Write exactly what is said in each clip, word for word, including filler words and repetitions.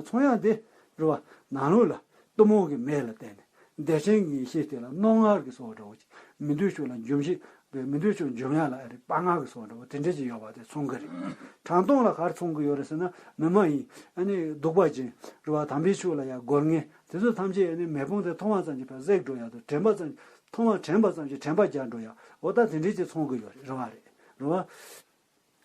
ཚོང་ཡག་དེ་རེད་བ། ནང་ལོགས་ལ་གཏུམ་མོ་གི་མེ་ལ་བརྟེན་ནས། བདེ་ཆེན་གྱི་ཡེ་ཤེས་དེ་ལ་རྣོ་ངར་གྱི་སོགས་འདྲ་བོ་ཅིག་མི་འདོད་ཕྱོགས་ལ་འཇོམས་ཤེས། མི་འདོད་ཕྱོགས་འཇོམས་ཡག་ལ་ཨ་རེ་དཔའ་ངར་གྱི་སོགས་འདྲ་བོ་དེ་འདྲ་ཅིག་ཡོད་པ་དེ་ཚོང་གི་རེད། ཁྲག་འཐུང་ལ་ག་རེ་ཚོང་གི་ཡོད་རེད་ཟེར་ན། མི་མ་ཡིན་ཨ་ནི་གདུག་པ་ཅན་རེད་བ། དམ་པའི་ཆོས་ལ་ཡང་རྒོལ་ངན་དེ་ཚོ་ཐམས་ཅད་ཨ་ནི་མེ་དཔུང་དེ་མཐོང་བ་ཙམ་གྱིས་ཕར་བསྲེགས་འགྲོ་ཡག་དང་། དྲན་པ་ཙམ་མཐོང་བ་དྲན་པ་ཙམ་གྱིས་དྲན་པ་རྒྱག་འགྲོ་ཡག་འོ་ད་དེ་འདྲ་ཅིག་ཚོང་གི་ཡོད་རེད། རེད་བ་རེད། རེད་བ།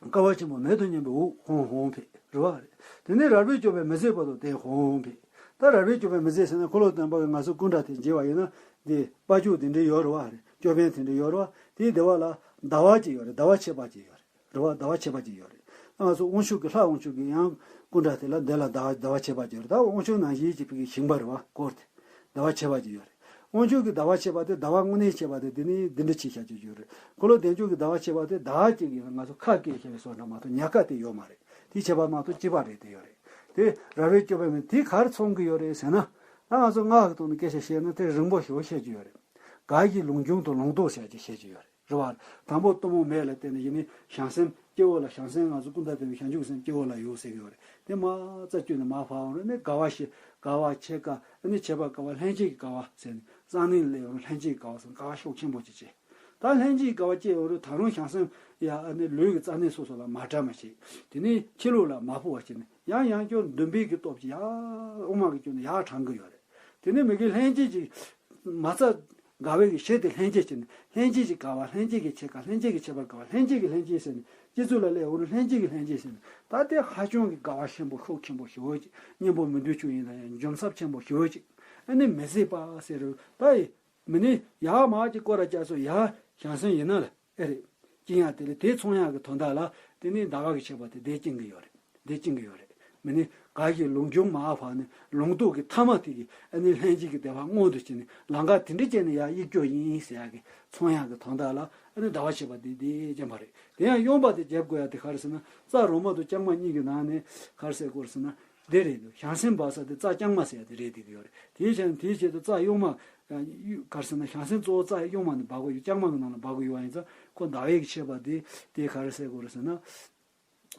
དཀའ་བ་ཆེན་པོ་མེ་དང་མཉམ་པའི་འོག་ཧོང་ཧོང་ཕེབས། རེད་བ་རེད། དེ་ནས་རལ་པས་སྐྱོབ་པའི་མི་བཟད་བར་དུ་བརྟན་ཧོང་ཧོང་ཕེབས། ད་རལ་པས་སྐྱོབ་པའི་མི་བཟད་ཟེར་ན། འཁོར་ལོ་བདུན་པ་གི་ང་ཚོ་སྐུ་འདྲ་དེ་མཇལ་བ་ཡིན་ན། འདི་དཔལ་འབྱོར་དེ་འདྲའི་ཡོད་རེད་བ་རེད། ཅོད་པན་དེ་འདྲའི་ཡོད་རེད་བ། དེའི་ཟླ་བ་ལ་ཟླ་བ་གཅིག་ཡོད་རེད། ཟླ་བ་ཕྱེད་པ་གཅིག་ཡོད་རེད། རེད་བ། ཟླ་བ་ཕྱེད་པ་གཅིག་ཡོད་རེད། ང་ཚོ་དབང་ཕྱུག་གི་ལྷ་དབང་ཕྱུག་གི་ཡང་སྐུ་འདྲ་དེ་ལ་འདི་ལ་ཟླ་བ་ཟླ་བ་ཕྱེད་པ་གཅིག་ཡོད་རེད། ད་དབང་ཕྱུག་ནང་བཞིན་གྱི་ཕ་གི་ཞིང་པ་རེད་བ། སྐོར་དེ་ཟླ་བ་ཕྱེད་པ་གཅིག་ཡོད་རེད། དབང་ཕྱུག་གི་ཟླ་བ་ཕྱེད་པ་དེ། ཟླ་བ་དངོས་གནས་ཕྱེད་པ་དེ་འདི་ནི་འདི་འདྲ་ཅིག་བྱ་རྒྱུ་ཡོད་རེད། འཁོར་ལོ་བདེ་མཆོག་གི་ཟླ་བ་ཕྱེད་པ་དེ་ཟླ་བ་གཅིག་གི་ང་ཚོ་ཁ་སྐད་བྱས་པའི་སོགས་འདྲ་མ་གཏོགས་ཉག་ག་དེ་ཡོད་མ་རེད། དེ་ཕྱེད་པ་མ་གཏོགས་གཅིག་པ་རེད། དེ་ཡོད་རེད། དེ་རལ་པས་སྐྱོབ་པའི་མི་དེ་ག་རེ་ཚོང་གི་ཡོད་རེད་ཟེར་ན། ད་ང་ཚོ་སྔགས་ཀྱི་ཐོག་ནས་སྐད་ཆ་བཤད་ན་དེ་རིང་པོ་ཞེ་པོ་བཤད་རྒྱུ་ཡོད་རེད། ག་གི་ལུང་སྐྱོང་དང་ལུང་རྟོགས་ཟེར་གྱི་བཤད་རྒྱུ་ཡོད་རེད། རེད་བ། དང་པོ་གཏུམ་མོ་མེ་ལ་བརྟེན་ནས་ཡིན་ནི་བྱང་སེམས་སྐྱེ་བོ་ལ། བྱང་སེམས་ང་ཚོ་ཀུན་ཏུ་བསྟན་པའི་བྱང་ཆུབ་སེམས་སྐྱེ་བོ་ལ་ཡོད་ཟེར་གྱི་ཡོད་རེད། དེ་མ་རྩ་བཅུད་ནས་མར་ཕབ་ཡོང་རེད། ནི་དགའ་བ་ཞེས་དགའ་བ་ཕྱེད་ཀ་ནི་ཕྱེད་པ་དགའ་བ་ལྷན་སྐྱེས་ཀྱི་དགའ་བ་ཟེར་ནས། རྩ་ནས་ལས་ཡོང་ལྷན་སྐྱེས་ཀྱི་དགའ་བ་ཟེར་ནས་དགའ་བ་ཤུགས་ཆེན་པོ་ཅིག་བྱེད། ད་ལྷན་སྐྱེས་ཀྱི་དགའ་བ་སྐྱེ་ཡོང་རེད། ད་རུང་བྱང་སེམས་ཡ་ཨ་ནི་ལུས་ཀྱི་རྩ་ནས་སོ་སོ་ལ་མ་དྲན་པ་བྱེད། དེ་ནས་ཕྱི་ལོགས་ལ་མ་ཕོག་པ་བྱེད་ནས། ཡང་ཡང་བསྐྱར་འདུན་པའི་གི་སྟོབས་ཀྱིས་ཡར་དབུ་མ་གི་དཀྱིལ་ནས་ཡར་དྲངས་གི་ཡོད་རེད། དེ་ནས་མི་དགེ་ལྷན་སྐྱེས་ཀྱི་མ་རྩ་དགའ་བའི་གི་གཞི་དེ་ལྷན་སྐྱེས་བྱས་ནས། ལྷན་སྐྱེས་ཀྱི་དགའ་བ་ལྷན་སྐྱེས་ཀྱི་ཕྱེད་ཀ་ལྷན་སྐྱེས་ཀྱི་ཕྱེད་པ་དགའ་བ་ལྷན་སྐྱེས་ཀྱི་ལྷན་སྐྱེས་ཟེར་ནས། སྐྱེ་ཚུལ་ལ་སླེབས་ཡོང་ན་ལྷན་སྐྱེས་ཀྱི་ལྷན་སྐྱེས་ཟེར་ནས། ད་དེ་ཧ་ཅང་གི་དགའ་བ་ཆེན་པོ་ཤུགས་ཆེན་པོ་ཞེ་པོ་ཅིག་གཉེན་པོ་མི་འདོད་ཆོས་ཡིན་ན་ཡང་འཇོམས་ཚབས་ཆེན་པོ་ཞེ་པོ་ཅིག་ཨ་ནི་མི་བཟད་པ་ཟེར་རུང་ད་ཡི་མི་ནི་ཡར་མར་གྱི་སྐོར་ར་བཅར་སོ་ཡར་བྱང་སེམས་ཡིན་ན་ལ། ཨེ་རེད། སྐྱེ་ཡག་དེ་ལས་དེ་ཚོང་ཡག་གི་དོན་དག་ལ་དེ་ནི་ཟླ་བ་གི་ཕྱེད་པ་དེ་དེ་སྐྱིན་གི་ཡོད་རེད། དེ་སྐྱིན་གི་ཡོད་རེད། མི་ནི་ག་གི་ལུང་སྐྱོང་མར་ཕབ་ནས་ལུང་རྟོགས་ཀྱི་ཐ་མ་དེ་གི་ཨ་ནི་ལྷན་སྐྱེས་ཀྱི་བདེ་བ་མངོན་དུ་བྱས་ནས་ལམ་ཁ་དེ་འདྲ་བྱས་ནས་ཡར་གཡུག་རྒྱུ་ཡིན་ཟེར་ཡག་གི་ཚོང་ཡག་གི་དོན་དག་ལ་ཨ་ནི་ཟླ་བ་ཕྱེད་པ་དེ་དེ་སྐྱིན་པ་རེད། དེ་ཡང་གཡོན་པ་དེ་རྒྱབ་དགོས་ཡག་དེ་ག་རེ་ཟེར་ན། རྩ་རོ་མ་དང་རྐྱང་མ་གཉིས་ཀྱི་ནང་ནས་ག་རེ་ཟེར་དགོས་རེད་ཟེར་ན། དེ་རེད་འདུག་བྱང་སེམས་འབབ་ས་དེ་རྩ་རྐྱང་མ་ཟེར་ཡག་དེ་རེད་བསྡད་ཀྱི་ཡོད་རེད། དེའི་ཆ་ནས་དེའི་ཆེད་དུ་རྩ་གཡོན་མ། ག་རེ་ཟེར་ན། བྱང་སེམས་གཙོ་བོ་རྩ་གཡོན་མ་ནས་འབབ་ཀྱི་ཡོད། རྐྱང་མ་གི་ནང་ལ་འབབ་ཀྱི་ཡོད་པ་ཡིན་ཙང་། ཁོ་ཟླ་བའི་གི་ཕྱེད་པ་དེ་དེ་ག་རེ་ཟེར་དགོས་རེད་ཟེར་ན།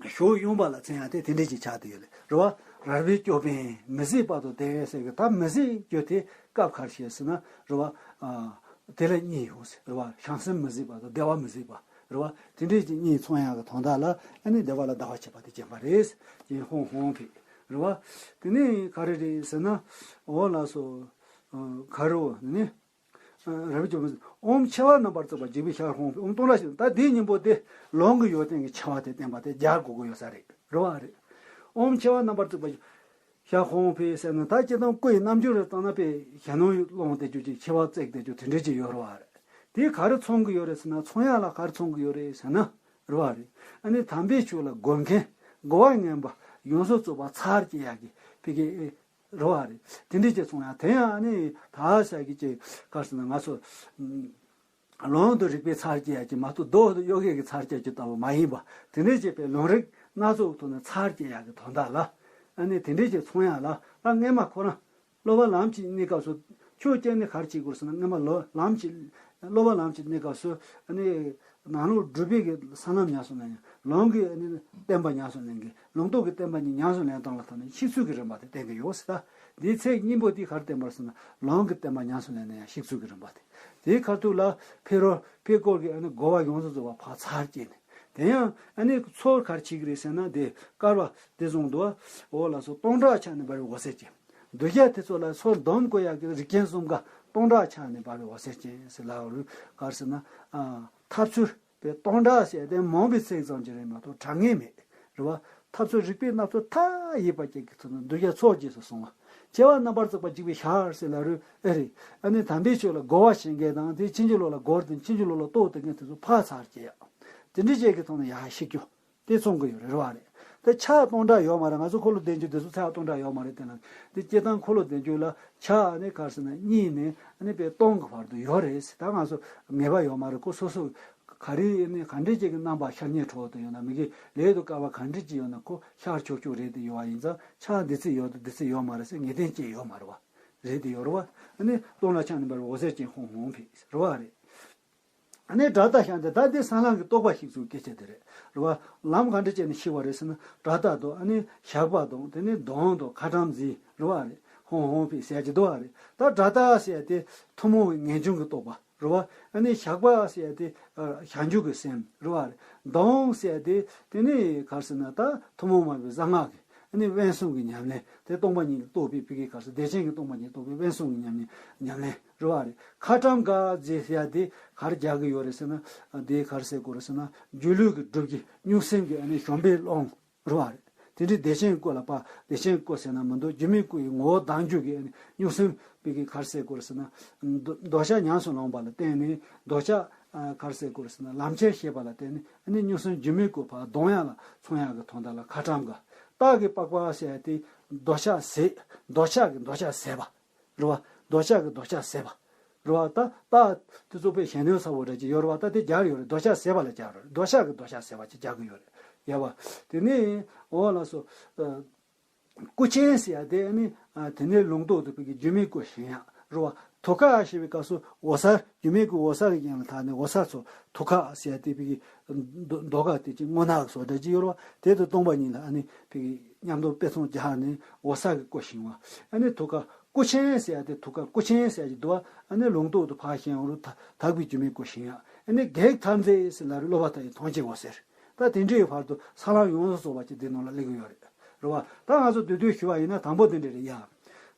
གཞོགས་གཡོན་པ་ལ་མཚོན་ཡག་དེ་དེ་འདྲས་ཅིག་ཆགས་བསྡད་ཡོད་རེད། རེད་བ། རལ་པས་སྐྱོབ་པའི་མི་བཟད་བར་དུ་བརྟན་ཟེར་གི། ད་མི་བཟད་རྒྱུ་དེ་སྐབས་ག་རེ་བཤད་ཟེར་ན། རེད་བ། ཨ། དེ་ལ་གཉིས་ཡོད་ཟེར། རེད་བ། བྱང་སེམས་མི་བཟད་པ་དང་བདེ་བ་མི་བཟད་པ། རེད་བ། དེ་འདྲས་ཀྱི་གཉིས་ཚོང་ཡག་གི་དོན་དག་ལ་ཨ་ནི་བདེ་བ་ལ་ཟླ་བ་ཕྱེད་པ་དེ་སྐྱིན་པ་རེད། ཅིག་ཧོང་ཧོང་ཕེབས། རེད་བ། དེ་ནས་ག་རེ་རེད་ཟེར་ན། འོ་ལགས་སོ། ཨ། ག་རེ་འོ་ནི། ཨ། རལ་པས་སྐྱོབ་པའི། ཨོཾ་མཆེ་བ་རྣམ་པར་གཙིགས་པ་འཇིགས་པའི་ཞལ་ཧོང་ཕེབས། ཨོཾ་སྟོང་ཕྲག་བཞི། ད་དེའི་སྙིང་པོ་དེ་ལོངས་སྐུ་ཡོན་ཏན་གྱི་མཆེ་བ་དེ་བསྟན་པ་དེ་སྦྱར་དགོས་ཀྱི་ཡོད་ས་རེད། རེད་བ་རེད། ཨོཾ་མཆེ་བ་རྣམ་པར་གཙིགས་པ་ཞལ་ཧོང་ཕེབས་ཟེར་ན། ད་སྤྱིར་བཏང་སྐུ་ཡི་རྣམ་འགྱུར་རེ་བལྟས་ན་དཔེ་གཞོན་ནུ་ལོངས་བསྡད་རྒྱུ་ཅིག་མཆེ་བ་གཙིགས་བསྡད་རྒྱུ་དེ་འདྲས་ཅིག་ཡོད་རེད་བ་རེད། དེ་ག་རེ་མཚོན་གྱི་ཡོད་རེད་ཟེར་ན། མཚོན་ཡག་ལ་ག་རེ་མཚོན་གྱི་ཡོད་རེད་ཟེར་ན། རེད་བ་རེད། ཨ་ནི་དམ་པའི་ཆོས་ལ་རྒོལ་མཁན། རྒོལ་བ་ངན་པ་ཡོངས་སུ་རྫོགས་པ་ཚར་བཅད་ཡག་གི་ཕ་གི། རེད་བ་རེད། དེ་འདྲས་ཅིག་མཚོན་ཡག་དེ་ཡང་ཨ་ནི་ད་ས་གི་ཅིག་ག་རེ་ཟེར་ན། ང་ཚོ་ལུང་དང་རིགས་པའི་ཚར་བཅད་ཡག་ཅིག་མ་གཏོགས། མདོ་དང་ཡོ་གའི་གི་ཚར་བཅད་ཅིག་ལྟ་བུ་མ་ཡིན་པ། དེ་འདྲས་ཅིག་པའི་ལུང་རིགས་སྣ་ཚོགས་ཐོག་ནས་ཚར་བཅད་ཡག་གི་དོན་དག་ལ། ཨ་ནི་དེ་འདྲས་ཅིག་མཚོན་ཡག་ལ། ད་སྔས་མ་ཁོ་རང་སློབ་པ་ལམ་གྱི་གནས་སྐབས་སུ། ཆོས་སྐྱོང་ནི་ག་རེ་བྱེད་དགོས་ཟེར་ན། སྔས་མ་ལོ་ལམ་གྱི། སློབ་པ་ལམ་གྱི་གནས་སྐབས་སུ་ཨ་ནི་ནང་ལོགས་སྒྲུབ་པའི་གི་ས་ལམ་ཉམས་སུ་ལེན་ཡག། ལུང་གི་ཨ་ནི་བསྟན་པ་ཉམས་སུ་ལེན་གྱི། ལུང་རྟོགས་ཀྱི་བསྟན་པ་གཉིས་ཉམས་སུ་ལེན་སྟངས་ལ་ཐོག་ནས་ཤེས་ཚུལ་གྱི་རིམ་པ་དེ་བསྟན་གྱི་ཡོད་ཟེར། ད་འདིའི་ཚིག་སྙིང་པོ་འདི་ག་རེ་བསྟན་པ་རེད་ཟེར་ན། ལུང་གི་བསྟན་པ་ཉམས་སུ་ལེན་ན་ཡང་ཤེས་ཚུལ་གྱི་རིམ་པ་དེ། དེའི་ཁ་ཐུག་ལ་ཕེ་རོ་ཕེ་སྐོར་གྱི་ཨ་ནི་རྒོལ་བ་ཡོངས་སུ་རྫོགས་པ་ཕར་ཚར་བཅད་ནས། དེ་ཡང་ཨ་ནི་ཚོགས་ག་རེ་བྱེད་ཀྱི་རེད་ཟེར་ན། དེ་བསྐལ་པ་དེ་བཟུང་དུ། འོ་ལགས་སོ། སྟོང་ཕྲག་ཆ་ནས་འབར་བའི་འོད་ཟེར་ཅན། གདུལ་བྱ་དེ་ཚོ་ལ་ཚུར་འདོམས་དགོས་ཡག་གི་རིགས་ཅན་གསུམ་ཀ་སྟོང་ཕྲག་ཆ་ནས་འབར་བའི་འོད་ཟེར་ཅན་ཟེར་ལབ་རུང་། ག་རེ་ཟེར་ན། ཨ། ཐབས་ཚུལ་དེ་སྟོང་ཕྲག་ཟེར་དེ་མང་པོའི་ཚིག་ཙམ་ཅིག་རེད་མ་གཏོགས་དྲང་ངེས་མེད། རེད་བ། ཐབས་ཚུལ་རིགས་པས་སྣ་ཚོགས་མཐའ་ཡས་པ་ཅིག་གི་ཚུལ་དུ་གདུལ་བྱ་ཚོགས་རྗེས་སུ་བཟུང་བ། མཆེ་བ་རྣམ་པར་གཙིགས་པ་འཇིགས་པའི་ཞལ་ཟེར་ལབ་རུང་ཨེ་རེད། ཨ་ནི་དམ་པའི་ཆོས་ལ་རྒོལ་བ་བྱེད་མཁན་དང་། དེ་ཕྱིན་ཅི་ལོག་ལ་རྒོལ་ཏེ་ཕྱིན་ཅི་ལོག་ལ་རྟོག་བསྡད་མཁན་དེ་ཚོ་ཕར་ཚར་བཅད་ཡག། དེ་འདྲ་ཅིག་གི་ཐོག་ནས་ཡར་བཤིག་རྒྱུ་དེ་མཚོན་གྱི་ཡོད་རེད། རེད་བ་རེད། ད་ཕྱག་སྟོང་ཕྲག་ཡོད་མ་རེད། ང་ཚོ་འཁོར་ལོ་བདེ་འགྱུར་དེ་ཚོ་ཕྱག་སྟོང་ཕྲག་ཡོད་མ་རེད། དེ་ལ་དེ་སྤྱིར་བཏང་འཁོར་ལོ་བདེ་འགྱུར་ལ་ཕྱག་ཨ་ནི་ག་རེ་ཟེར་ན་གཉིས་ནས་ཨ་ནི་དཔེ་སྟོང་གི་བར་དུ་ཡོད་རེད། ད་ང་ཚོ་ངེས་པ་ཡོད་མ་རེད། ཁོ་སོ་སོ་ག་རེ་ཨ་ནི་ག་འདྲས་ཅིག་གི་རྣམ་པ་ཤར་ཉེར་འགྲོ་དུ་ཡོད་ན། མི་དགེ་ལས་དང་བསྐལ་པ་ག་འདྲས་ཅིག་ཡོད་ན་ཁོ་ཤར་ཆོག་ཆོག་རེད་དེ་ཡོད་པ་ཡིན་ཙང་། ཕྱག་འདི་ཚོ་ཡོད་དང་འདི་ཚོ་ཡོད་མ་རེད་ཟེར་ངེས་གཏན་ཅིག་ཡོད་མ་རེད་བ། རེད་དེ་ཡོད་རེད་བ། ཨ་ནི་སྟོང་ཕྲག་ཆ་ནས་འབར་བའི་འོད་ཟེར་ཅན་ཧོང་ཧོང་ཕེབས་རེད་བ་རེད། ཨ་ནི་དགྲ་སྟ་བཞག་སྟེ་ད་འདི་སྲང་ལམ་གྱི་རྟོགས་པ་ཞིག་ཚུལ་སྐད་ཆ་དེ་རེད། རེད་བ། ལམ་ག་འདྲ་བྱས་ནས་ཤེས་པ་རེད་ཟེར་ན། དགྲ་སྟ་དང་ཨ་ནི་ཞགས་པ་དང་དེ་ནས་གདོན་དང་ཁ་ཊྭཱཾ་ཟེར་རེད་བ་རེད། ཧོང་ཧོང་ཕི་ཟེར་གྱི་འདུག་བ་རེད། ད་དགྲ་སྟ་ཟེར་ཡ་དེ་ཐུན་མོང་བའི་ངེས་འབྱུང་གི་རྟོགས་པ་རེད་བ། ཨ་ནི་ཞགས་པ་ཟེར་ཡ་དེ་ཨ་བྱང་ཆུབ་ཀྱི་སེམས་རེད་བ་རེད། གདོན་ཟེར་ཡ་དེ་དེ་ནི་ག་རེ་ཟེར་ན། ད་ཐུན་མོང་མ་ཡིན་པའི་གསང་སྔགས་ཀྱི་ཨ་ནི་དབེན་གསུམ་གྱི་ཉམས་ལེན་དེ། སྟོང་པ་ཉིད་ལ་རྟོགས་པའི་ཕ་གི་ག་རེ་ཟེར། བདེ་ཆེན་གྱི་སྟོང་པ་ཉིད་རྟོགས་པའི་དབེན་གསུམ་གྱི་ཉམས་ལེན་ཉམས་ལེན་རེད་བ་རེད། ཁ་ཊྭཱཾ་ག་ཟེར་ཡ་དེ་ག་རེ་རྒྱག་གི་ཡོད་རེད་ཟེར་ན། དེ་ག་རེ་ཟེར་དགོས་རེད་ཟེར་ན། སྒྱུ་ལུས་ཀྱི་སྒྲུབ་བྱེད་གཉུག་སེམས་ཀྱི་ཨ་ནི་གཞོམ་པའི་རླུང་རེད་བ་རེད། དེ་འདྲའི་བདེ་ཆེན་སྐུ་ལ་ཕར། བདེ་ཆེན་སྐུ་ཟེར་ན་མི་འདུག་སྒྱུ་མའི་སྐུ་ཡི་ངོ་བོ་དྭངས་བཅུད་ཀྱི་ཨ་ནི་གཉུག་སེམས་ཕ་གི་ག་རེ་ཟེར་དགོས་རེད་ཟེར་ན། མདོ་མདོ་ཤ་ཉམས་སུ་བླངས་པ་ལ་བརྟེན་ནས། མདོ་ཤ་ཨ་ག་རེ་ཟེར་དགོས་རེད་ཟེར་ན། ལམ་ཁྱེར་ཤེས་པ་ལ་བརྟེན་ནས་ཨ་ནི་གཉུག་སེམས་སྒྱུ་མའི་སྐུ་ཕར་གདོང་ཡག་ལ་མཚོན་ཡག་གི་དོན་དག་ལ་ཁ་ཊྭཱཾ་ག། སྟག་གི་པགས་པ་ཟེར་ཡ་དེ་འདོད་ཆགས་ཟད། འདོད་ཆགས་ཀྱི་འདོད་ཆགས་ཟད་པ་རེད་བ། འདོད་ཆགས་ཀྱི་འདོད་ཆགས་ཟད་པ་རེད་བ། ད་སྟག་དེ་ཚོ་དཔེ་གཞན་དོན་ཚ་བོ་འདྲ་ཅིག་ཡོད་རེད་བ། ད་དེ་སྦྱར་ཡོད་རེད། འདོད་ཆགས་ཟད་པ་ལ་སྦྱར་རེད། འདོད་ཆགས་ཀྱི་འདོད་ཆགས་ཟད་པ་ཅིག་སྦྱར་གི་ཡོད་རེད། ཡ་བ། དེ་ནས་འོ་ལགས་སོ། ཨ། སྐུ་ཆེན་ཟེར་ཡ་དེ་ནི་ཨ་དེ་ནས་ལུང་རྟོགས་དེ་ཕ་གི་སྒྱུ་མའི་སྐུ་བཞེངས་ཡག་རེད་བ། ཐུགས་ཀ་ཞེས་པའི་སྐབས་སུ་འོད་གསལ། སྒྱུ་མའི་སྐུ་འོད་གསལ་གྱི་དབྱིངས་ལ་དག་ནས། འོད་གསལ་ཚོ་ཐུགས་ཀ་ཟེར་ཡ་དེ་ཕ་གི་མདོ་མདོ་ཁ་དེ་ཅིག་སྔོ་ནག་བཟོ་འདྲ་ཅིག་ཡོད་རེད་བ། དེ་དང་སྟོང་པ་ཉིད་ལ་ཨ་ནི་ཕ་གི་མཉམ་དུ་དཔེ་མཚོན་སྦྱར་ནས་འོད་གསལ་གྱི་སྐུ་བཞེངས་པ། ཨ་ནི་ཐུགས་ཀ་སྐུ་ཆེན་ཟེར་ཡ་དེ། ཐུགས་ཀ་སྐུ་ཆེན་ཟེར་ཡ་ཅིག་འདུག་བ། ཨ་ནི་ལུང་རྟོགས་དེ་ཕར་བཞེངས་ཡོང་དུས་དག་པའི་སྒྱུ་མའི་སྐུ་བཞེངས་ཡག་ཨ་ནི་བགེགས་མཐར་མཛད་ཟེར་ལ་རེད། བསླབ་པ་དང་ཡི་དོན་བྱེད་པའོ་ཟེར། ད་དེ་འདྲའི་བར་དུ་ས་ལམ་ཡོངས་སུ་རྫོགས་པ་ཅིག་འདི་ནང་ལ་སླེབས་ཀྱི་ཡོད་རེད། རེད་བ། ད་ང་ཚོ་བསྡུས་བསྡུས་ཞུ་བ་ཡིན་ན། དང་པོ་འདི་འདྲ་རེད་ཡ།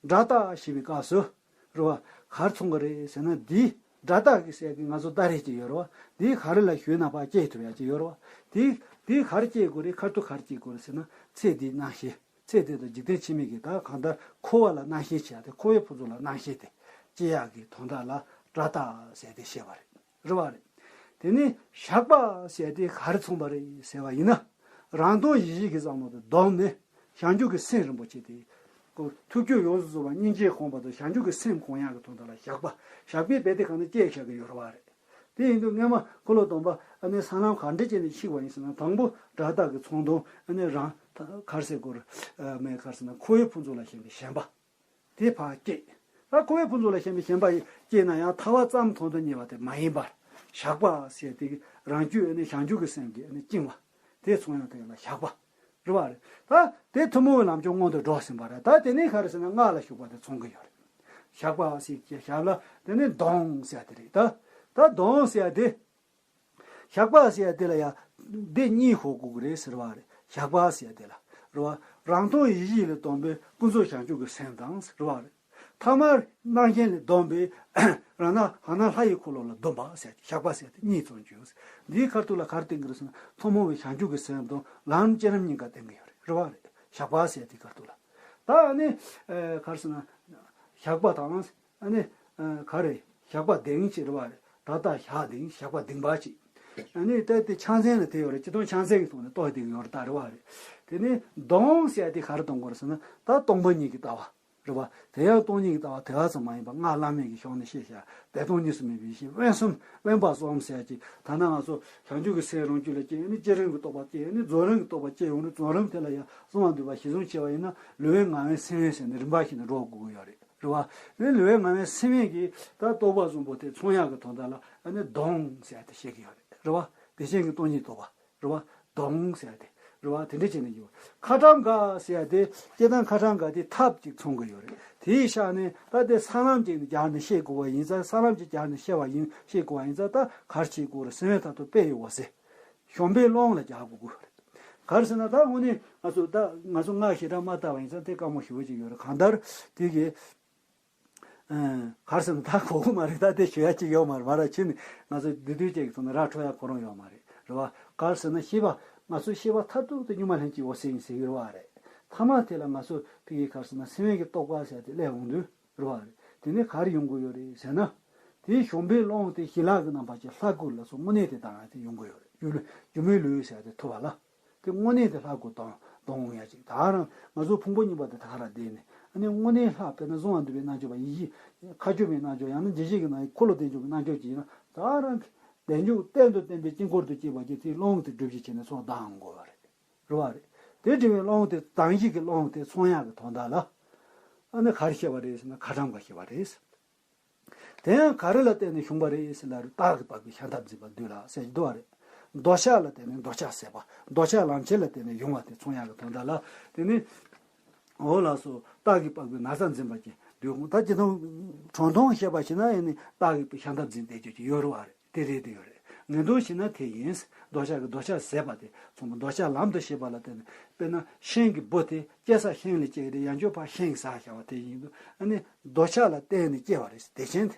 དགྲ་སྟ་ཞེས་པའི་སྐབས་སུ་རེད་བ། ག་རེ་མཚོན་གྱི་རེད་ཟེར་ན། འདི་དགྲ་སྟ་གི་ཟེར་གི་ང་ཚོ་སྟ་རེ་ཅིག་ཡོད་རེད་བ། འདི་ག་རེ་ལ་ཞུས་ན་ཕར་སྐྱེལ་ཐུབ་ཡ་ཅིག་ཡོད་རེད་བ། འདི་འདི་ག་རེ་སྐྱེལ་དགོས་རེད། ཁ་ཐུག་ག་རེ་སྐྱེལ་དགོས་རེད་ཟེར་ན། ཚེ་འདིའི་སྣང་ཤས། ཚེ་འདི་དང་འཇིག་རྟེན་ཕྱི་མའི་གི། ད་གང་ལྟར་འཁོར་བ་ལ་སྣང་ཤས་བྱས་ཏེ། འཁོར་བའི་ཕུན་ཚོགས་ལ་སྣང་ཤས་དེ་སྐྱེ་ཡག་གི་དོན་དག་ལ་དགྲ་སྟ་ཟེར་ཏེ་བཤད་པ་རེད། རེད་བ་རེད། དེ་ནས་ཞགས་པ་ཟེར་དེ་ག་རེ་མཚོན་པ་རེད་ཟེར་བ་ཡིན་ན། རང་དོན་ཡིད་བྱེད་ཀྱི་བསམ་བློ་དེ་བསྡོམས་ནས་བྱང་ཆུབ་ཀྱི་སེམས་རིན་པོ་ཆེ་དེ། ཁོ་ཐུགས་རྒྱུད་ཡོངས་སུ་རྫོགས་པ་སྙིང་རྗེ་སྒོམ་པ་དང་བྱང་ཆུབ་ཀྱི་སེམས་སྒོམ་ཡག་གི་དོན་དག་ལ་ཞགས་པ། ཞགས་པའི་དཔེ་དེ་གང་ནས་སྐྱེས་བཞག་གི་ཡོད་རེད་བ་རེད། དེ་ཡིན་དུས་སྔོན་མ་འཁོར་ལོ་སྡོམ་པ་ཨ་ནི་ས་ལམ་ག་འདྲ་བྱས་ནས་ཤེས་པ་ཡིན་ཟེར་ན། དང་པོ་དགྲ་སྟ་གི་ཚོགས་དང་ཨ་ནི་རང་ག་རེ་ཟེར་དགོས་རེད། ཨ་མེད་ག་རེ་ཟེར་ན། འཁོར་བའི་ཕུན་ཚོགས་ལ་ཞེན་པའི་ཞེན་པ་དེ་ཕར་སྐྱེས། ད་འཁོར་བའི་ཕུན་ཚོགས་ལ་ཞེན་པའི་ཞེན་པ་སྐྱེས་ན་ཡང་ཐར་པ་ཙམ་དོན་དུ་གཉེར་བ་དེ་མ་ཡིན་པར། ཞགས་པ་ཟེར་དེ་གི་རང་རྒྱུད་ཨ་ནི་བྱང་ཆུབ་ཀྱི་སེམས་ཀྱི་ཨ་ནི་བཅིངས་པ་དེ་མཚོན་ཡག་དེ་ལ་ཞགས་པ་རེད་བ་རེད། ད་དེ་ཐུན་མོང་བའི་ལམ་སྦྱོང་སྔོན་དུ་འགྲོ་ཟིན་པ་རེད། ད་དེ་ནས་ག་རེ་ཟེར་ན། སྔགས་ལ་ཞུགས་པ་དེ་མཚོན་གྱི་ཡོད་རེད། ཞགས་པ་ཟེར་གྱི་ཞགས་ལ། དེ་ནས་གདོན་ཟེར་དེ་རེད། ད་ད་གདོན་ཟེར་དེ། ཞགས་པ་ཟེར་དེ་ལ་ཡང་སྡེ་གཉིས་ཤོད་དགོས་ཀྱི་རེད་ཟེར་བ་རེད། ཞགས་པ་ཟེར་དེ་ལ་རེད་བ། རང་དོན་ཡིད་བྱེད་ལ་བསྡོམས་པའི་ཀུན་རྫོབ་བྱང་ཆུབ་ཀྱི་སེམས་དང་ཟེར་བ་རེད། ཐ་མལ་སྣང་ཞེན་ལ་བསྡོམས་པའི་རང་སྣང་ཧ་ན་ལྷ་ཡི་འཁོར་ལོ་ལ་བསྡོམས་པ་ཟེར། ཞགས་པ་ཟེར་དེ་གཉིས་མཚོན་གྱི་ཡོད། འདིའི་ཁ་ཐུག་ལ་ག་རེ་བསྟན་གྱི་རེད་ཟེར་ན། ཐུན་མོང་བའི་བྱང་ཆུབ་ཀྱི་སེམས་དང་ལམ་བསྐྱེད་རིམ་གཉིས་ཀ་བསྟན་གྱི་ཡོད་རེད། རེད་བ་རེད། ཞགས་པ་ཟེར་དེའི་ཁ་ཐུག་ལ། ད་ཨ་ནི་ཨ་ག་རེ་ཟེར་ན། ཞགས་པ་དང་། ཨ་ནི་ཨ་ག་རེ། ཞགས་པ་ལྡིང་ཅིག་རེད་བ་རེད། ད་ལྟ་ཞགས་ལྡིང་། ཞགས་པ་ལྡིང་བ་ཅིག་ཨ་ནི་ད་དེ་ཕྱག་མཚན་ལ་དེ་ཡོད་རེད། སྤྱིར་བཏང་ཕྱག་མཚན་གྱི་ཐོག་ནས་གཏོགས་བསྡད་ཀྱི་ཡོད་རེད། ད་རེད་བ་རེད། དེ་ནས་གདོན་ཟེར་དེ་ག་རེ་གཏོང་དགོས་རེད་ཟེར་ན། ད་སྟོང་པ་ཉིད་ཀྱི་ལྟ་བ་རེད་བ། དེ་ཡང་སྟོང་ཉིད་ཀྱི་ལྟ་བ་དེ་ག་ཙམ་མ་ཡིན་པ། སྔགས་བླ་མེད་ཀྱི་ཕྱོགས་ནས་བཤད་བྱ། བདེ་སྟོང་གཉིས་སུ་མེད་པའི་ཡེ་ཤེས། དབེན་གསུམ་དབེན་པ་གསུམ་ཟེར་ཅིག་ད་ནི་ང་ཚོ་བྱང་ཆུབ་ཀྱི་སེམས་རང་རྒྱུད་ལ་སྐྱེས་ནས་བསྐྱེད་རིམ་གྱི་རྟོགས་པ་སྐྱེས་ནས་རྫོགས་རིམ་གྱི་རྟོགས་པ་སྐྱེས་ཡོང་དུས། རྫོགས་རིམ་དེ་ལ་ཡང་གསང་བ་འདུས་པ་གཞི་བཟུང་བྱས་པ་ཡིན་ན། ལུས་དབེན་ངག་དབེན་སེམས་དབེན་ཟེར་ནས་རིམ་པ་བཞིན་དུ་འགྲོ་དགོས་ཀྱི་ཡོད་རེད། རེད་བ། ཨ་ནི་ལུས་དབེན་ངག་དབེན་སེམས་དབེན་གྱི་ད་རྟོགས་པ་བཟང་པོ་དེ་མཚོན་ཡག་གི་དོན་དག་ལ་ཨ་ནི་གདོན་ཟེར་ཏེ་བཤད་ཀྱི་ཡོད་རེད། རེད་བ། བདེ་ཆེན་གྱི་སྟོང་ཉིད་རྟོགས་པ་རེད་བ། གདོན་ཟེར་ཏེ་རེད་བ། དེ་འདྲ་བྱས་ནས་ཡོད། ཁ་ཊྭཱཾ་ག་ཟེར་ཏེ། སྐྱེ་དང་ཁ་ཊྭཱཾ་ག་དེ་ཐབས་ཅིག་མཚོན་གྱི་ཡོད་རེད། དེའི་ཤག་ནས་ད་དེ་ས་ལམ་ཅིག་ནས་སྦྱར་ནས་བཤད་དགོས་པ་ཡིན་ཙང་། ས་ལམ་ཅིག་སྦྱར་ནས་བཤད་པ་ཡིན། བཤད་དགོས་པ་ཡིན་ཙང་། ད་ག་རེ་བྱེད་དགོས་རེད། སེམས་དཔའི་ཐབས་ཏུ་དཔེ་ཡི་འོད་ཟེར། གཞོམ་པའི་རླུང་ལ་རྒྱག་དགོས་ཀྱི་རེད། ག་རེ་ཟེར་ན། ད་དངོས་གནས་ང་ཚོ་ད་ང་ཚོ་སྔགས་ཞེ་དྲག་མ་བཏབ་པ་ཡིན་ཙང་དེ་དཀའ་མོ་ཞེ་པོ་ཅིག་ཡོད་རེད། གང་ལྟར་དེ་གི་ཨ་ག་རེ་ཟེར་ན། ད་གོ་གི་མ་རེད། ད་དེ་ཞུ་ཡ་ཅིག་ཡོད་མ་རེད། མ་ར་ཕྱི་ནས་ང་ཚོ་བསྡུས་བསྡུས་ཅིག་གི་ཐོག་ནས་ར་འཕྲོད་ཡ་ཁོ་རང་ཡོད་མ་རེད། རེད་བ། ག་རེ་ཟེར་ན། ཤེས་པ། ང་ཚོ་ཤེས་པ་མཐར་ཐུག་ཏུ་གཉུག་མ་ལྷན་ཅིག་འོད་གསལ་ཡིན་ཟེར་གི་རེད་བ་རེད། ཐ་མ་དེ་ལ་ང་ཚོ་ཕ་གི་ག་རེ་ཟེར་ན། སེམས་དཔའི་གི་རྟོགས་པ་ཟེར་དེ་སླེབས་འོང་དུས། རེད་བ་རེད། དེ་ནས་ག་རེ་ཡོང་གི་ཡོད་རེད་ཟེར་ན། དེའི་གཞོམ་པའི་རླུང་དེ་ཞི་ལྷག་གི་རྣམ་པ་ཅིག་ལྷ་སྐུ་ལ་སོགས་དངོས་གནས་དེ་ལྡང་ཡ་དེ་ཡོང་གི་ཡོད་རེད། སྒྱུ་ལུས་སྒྱུ་མའི་ལུས་ཟེར་དེ་ཐུབ་པ་ལ། དེ་དངོས་གནས་དེ་ལྷ་སྐུ་ལྡང་ལྡང་ཡ་ཅིག་ད་རང་ང་ཚོ་ཕུང་པོ་གཉིས་པ་དེ་ད་ག་རང་བསྡད་ནས། ཨ་ནི་དངོས་གནས་ལྷ། དཔེར་ན་གསང་བ་འདུས་པའི་རྣལ་འབྱོར་པ། ཡེ་ཤེས་མཁའ་སྤྱོད་པའི་རྣལ་འབྱོར། ཡང་ན་འཇིགས་བྱེད་ཀྱི་རྣལ་འབྱོར། འཁོར་ལོ་བདེ་མཆོག་གི་རྣལ་འབྱོར་ཅིག་ཡིན་ན། ད་རང་གི་བདེ་མཆོག་གཏན་དུ་བརྟན་པའི་དཀྱིལ་འཁོར་དུ་སྐྱེས་པ་ཅིག་དེའི་རླུང་དེ་སྒྲུབ་བྱེད་བྱས་ནས་ཚུར་ལྡང་དགོས་པ་རེད། རེད་བ་རེད། དེ་འདྲ་བའི་རླུང་དེ། ལྡང་བྱེད་ཀྱི་རླུང་དེ་མཚོན་ཡག་གི་དོན་དག་ལ་ཨ་ནི་ག་རེ་བཤད་པ་རེད་ཟེར་ན། ཁ་ཊྭཱཾ་ག་བཤད་པ་རེད། དེ་ཡང་ག་རེ་ལ་བརྟེན་ནས་བྱུང་བ་རེད་ཟེར་ལ། རྟགས་ཀྱིས་དཔག་པའི་ཤ་འདབ་འཛིན་པ་འདུས་ལ་ཟེར་གྱི་འདུག་བ་རེད། འདོད་ཆགས་ལ་བརྟེན་ནས་འདོད་ཆགས་ཟད་པ། འདོད་ཆགས་ལམ་ཁྱེར་ལ་བརྟེན་ནས་ཡོང་བ་དེ་མཚོན་ཡག་གི་དོན་དག་ལ། དེ་ནི་འོ་ལགས་སོ། རྟགས་ཀྱིས་དཔག་པའི་ན་ཚ་འཛིན་པ་ཅན་འདུས། ད་ཇི་ལྟར་དྲང་དོན་བཤད་པ་ཞིག་ན་ཡང་ནི་རྟགས་ཀྱིས་ཤ་འདབ་འཛིན་བསྡད་རྒྱུ་ཅིག་ཡོད་རེད་བ་རེད། དེ་རེད་དེ་ཡོད་རེད། ངེས་དོན་ཞིག་ན་དེ་ཡིན། འདོད་ཆགས་ཀྱི་འདོད་ཆགས་ཟད་པ་དེ་ཚང་མ་འདོད་ཆགས་ལམ་དུ་ཤེས་པ་ལ་བརྟེན་ནས། དཔེར་ན་ཤིང་གི་སྦུ་དེ་སྐྱེ་ས་ཤིང་ལས་སྐྱེ་གི་རེད། ཡང་བསྐྱར་ཕར་ཤིང་ཟག་བྱ་བ་དེ་ཡིན་དུས། ཨ་ནི་འདོད་ཆགས་ལ་བརྟེན་ནས་སྐྱེ་བ་རེད། དེ་ཕྱིན་དེ།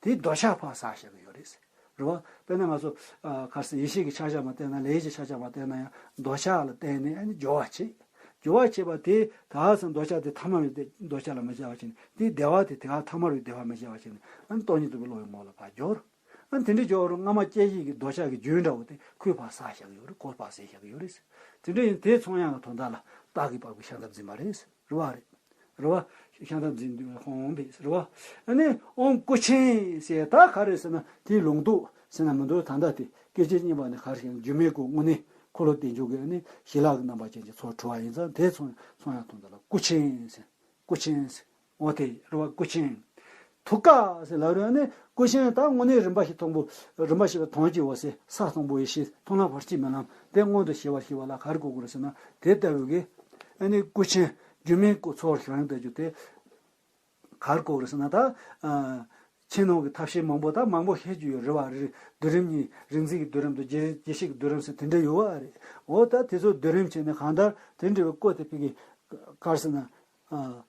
དེ་འདོད་ཆགས་ཕར་ཟག་བྱ་གི་ཡོད་རེད། རེད་བ། དཔེར་ན་ང་ཚོ་ཨ་ག་རེ་ཟེར། ཡེ་ཤེས་ཀྱི་ཕྱག་རྒྱ་མ་བསྟེན་ན། ལས་ཀྱི་ཕྱག་རྒྱ་མ་བསྟེན་ན་ཡང་འདོད་ཆགས་ལ་བརྟེན་ནས་ཨ་ནི་སྦྱོར་བ་བྱེད། སྦྱོར་བ་བྱེད་པ་དེ་ད་ག་ཟེར། འདོད་ཆགས་དེ་ཐ་མལ་པའི་འདོད་ཆགས་ལ་མི་སྦྱར་བ་བྱས་ནས། དེའི་བདེ་བ་དེ་དེ་ག་ཐ་མལ་པའི་བདེ་བ་མི་སྦྱར་བ་བྱས་ནས། ཨ་ནི་སྟོང་ཉིད་རྟོགས་པའི་བློ་ཡི་ངོ་ལ་ཕར་སྦྱོར། ཨ་ནི་དེ་འདྲའི་སྦྱོར་བ་རུ་སྔ་མ་སྐྱེ་གཞི་གི་འདོད་ཆགས་ཀྱི་རྒྱུན་འདྲ་བོ་དེ་ཁོས་ཕར་ཟག་བཞག་གི་ཡོད་རེད། ཁོས་ཕར་ཟད་བཞག་གི་ཡོད་རེད། དེ་འདྲ་ཡིན། དེ་མཚོན་ཡག་གི་དོན་དག་ལ་རྟགས་ཀྱིས་དཔག་པའི་ཤ་འདབ་འཛིན་པ་རེད། རེད་བ་རེད། རེད་བ། ཤ་འདབ་འཛིན་དུས་ཧོང་བས་རེད་བ། ཨ་ནི་ཨོཾ་སྐུ་ཆེན་ཟེར་ད་ག་རེ་ཟེར་ན། དེའི་ལུང་རྟོགས་ཟེར་ན་མི་འདུག་ད་ལྟ་དེ་སྐད་ཅིག་གཉིས་པ་ནི་ག་རེ་ཟེར་ན། སྒྱུ་མའི་སྐུ་དངོས་གནས་འཁོར་ལོ་བདེ་འཇུག་གི་ཨ་ནི་ཞི་ལྷག་གི་རྣམ་པ་ཅན་གྱི་ཚོགས་གྲུབ་པ་ཡིན་ཙང་། དེ་མཚོན་མཚོན་ཡག་དོན་དག་ལ་སྐུ་ཆེན་ཟེར། སྐུ་ཆེན་ཟེར། འོ་དེ་རེད་བ། སྐུ་ཆེན། ཐུགས་ཀ་ཟེར་ལབ་རེད། ཨ་ནི་སྐུ་ཆེན་ད་དངོས་གནས་རིམ་པ་བཞི་མཐོན་པོ། རིམ་པ་བཞི་པའི་དོན་གྱི་འོད་ཟེར། ས་དང་པོ་ཡེ་ཤེས། མཐོང་ལམ་བར་ཆད་མེད་ལམ་དེ་མངོན་དུ་བྱེད་པར་བྱེད་པ་ལ་ག་རེ་གོ་དགོས་རེད་ཟེར་ན། དེ་ལྟ་བུའི་གི་ཨ་ནི་སྐུ་ཆེན་སྒྱུ་མའི་སྐུ་ཚོགས་ཞིང་ལྟ་རྒྱུ་དེ་ག་རེ་གོ་དགོས་རེད་ཟེར་ན། ད་ཨ་ཕྱི་ནང་གི་ཐབས་ཤེས་མང་པོ། ད་མང་པོ་བཤད་རྒྱུ་ཡོད་རེད་བ་རེད། སྡུད་རིམ་གཉིས། རིག་འཛིན་གྱི་སྡུད་རིམ་དང་རྒྱལ་རྒྱལ་སྲས་ཀྱི་སྡུད་རིམ་ཟེར་དེ་འདྲ་ཡོད་བ་རེད། འོ་ད་དེ་ཚོ་སྡུད་རིམ་བྱས་ནས་གང་ལྟར་དེ་འདྲ་བའི་སྐུ་དེ་ཕ་གི་ག་རེ་ཟེར་ན། ཨ།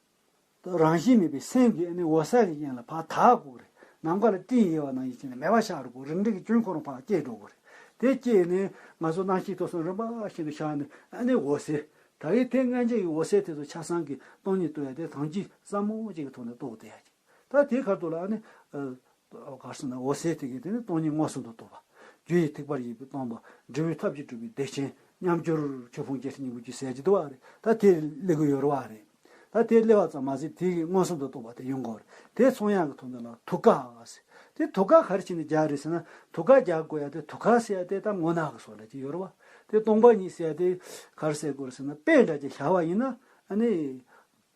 རང་བཞིན་མེད་པའི་སེམས་ཀྱིས་ཨ་ནི་འོད་གསལ་གྱི་དབྱིངས་ལ་ཕར་དག་དགོས་རེད། ནམ་མཁའ་ལ་སྤྲིན་ཡལ་བ་ནང་བཞིན་བྱས་ནས་མེད་པ་ཆགས་འགྲོ་དགོས། རང་འགྲིག་གི་སྐྱོན་ཁོ་རང་ཕར་སྐྱེས་འགྲོ་དགོས་རེད། དེ་སྐྱེས་ནས་ང་ཚོ་རྣམ་ཤེས་ཐོབ་སོང་། རིམ་པ་བཞིན་དུ་ཤར་ནས་ཨ་ནི་འོད་གསལ། ད་གིན་དེ་སྔ་འགྱུར་གྱི་འོད་གསལ་དེ་ཚོ་ཆ་ཚང་གི་སྟོང་ཉིད་རྟོགས་ཡ་དེ་ཐམས་ཅད་ཟབ་མོ་གཅིག་གི་ཐོག་ནས་རྟོགས་བསྡད་ཡ་གཅིག་ད་དེའི་ཁ་ཐུག་ལ་ཨ་ནི། ཨ། ག་རེ་ཟེར་ན། འོད་གསལ་དེ་གིས་དེ་ནི་སྟོང་ཉིད་མངོན་སུམ་དུ་རྟོགས་པ། རྒྱུ་ཡི་ཐེག་པ་བཞི་པས་སྟོང་པ། འབྲས་བུའི་ཐབས་ཀྱིས་གྲུབ་པའི་བདེ་ཆེན། མཉམ་གྱུར་ཆོས་ཕུང་བརྒྱད་ཁྲི་སྙིང་པོའི་རྒྱུ་ཟེར་གྱི་འདུག་བ་རེད། ད་དེ་སླེབས་ཀྱི་ཡོད་རེད་བ་རེད། ད་དེ་སླེབས་པ་ཙམ་མ་ཟད་དེ་གིས་མངོན་སུམ་དུ་རྟོགས་པ་དེ་ཡོང་གི་ཡོད་རེད། དེ་མཚོན་ཡག་གི་དོན་དག་ལ་ཐུགས་ཀ་ཟེར། དེ་ཐུགས་ཀ་ག་རེ་བྱས་ནས་རྒྱག་རེད་ཟེར་ན། ཐུགས་ཀ་རྒྱག་དགོས་ཡ་དེ། ཐུགས་ཀ་ཟེར་ཡ་དེ་ད་མངོན་རྟོགས་ཀྱི་སོགས་འདྲ་ཅིག་ཡོད་རེད་བ། དེ་སྟོང་པ་ཉིད་ཟེར་ཡ་དེ་ག་རེ་ཟེར་དགོས་རེད་ཟེར་ན། དཔེ་འདྲ་ཅིག་བཞག་པ་ཡིན་ན་ཨ་ནི།